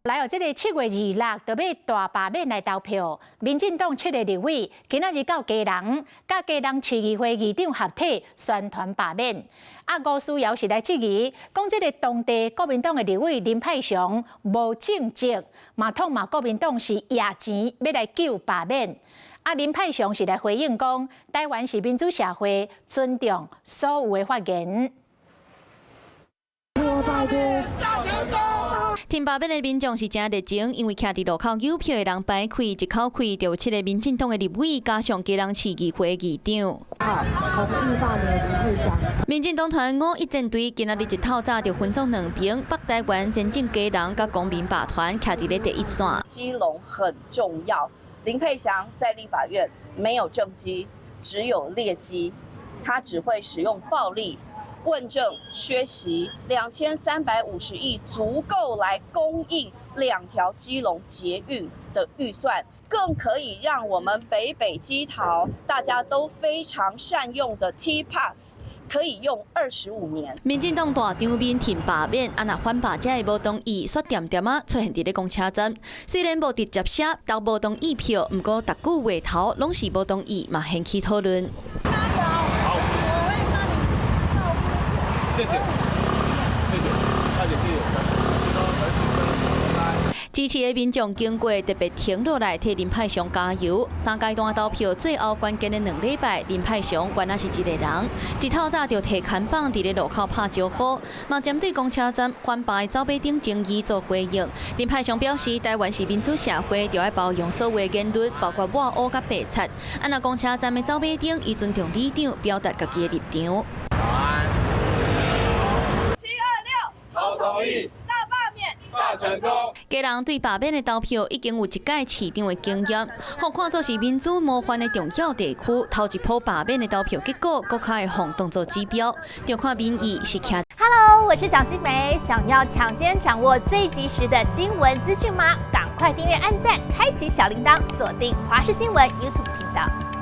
來哦，這个7月26就欲大罷免來投票，民進黨七个立委今仔日到基隆，佮基隆市議會議長合體宣傳罷免。啊，吳思瑤是來質疑，講這个當地國民黨的立委林沛祥無政績，嘛痛罵國民黨是掖錢欲來救罷免。啊，林沛祥是來回應講，台灣是民主社會，尊重所有的發言。挺罷免的民眾是誠熱情，因為徛佇路口郵票的人排開一口氣，就有七个民進黨的立委加上基隆市議會議長。民進黨團五一戰隊今仔日一透早就分做兩邊，北台灣前進基隆佮公民罷團徛佇咧第一線。基隆很重要，林沛祥在立法院沒有政績，只有劣績，他只會使用暴力。問政缺席，2350億足夠來供應兩條基隆捷運的預算，更可以讓我們北北基桃大家都非常善用的 T Pass 可以用25年。民進黨大場面挺罷免，啊若反罷者會無同意，煞恬恬仔出現佇咧公車站。雖然無直接寫投無同意票，毋過逐句話頭攏是無同意，嘛掀起討論。好，謝謝，謝謝，大姐謝謝。支持的民眾經過特別停落來替林沛祥加油。三階段投票最後關鍵的2禮拜，林沛祥原來是一個人，一透早就提看板佇咧路口拍招呼，嘛針對公車站反罷的走馬燈爭議做回應。林沛祥表示，台灣是民主社會，就愛包容所有的言論，包括抹烏佮白賊。啊，若公車站的走馬燈，伊尊重里長表達家己的立場。 726，投同意。罷成功。基隆對罷免的投票已經有一屆市長的經驗，予看做是民主模範的重要地區。頭一波罷免的投票結果，閣較會予當做指標，就看民意是徛。 Hello，我是蔣新梅，想要搶先掌握最及時的新聞資訊嗎？趕快訂閱、按讚、開啟小鈴鐺，鎖定華視新聞 YouTube 頻道。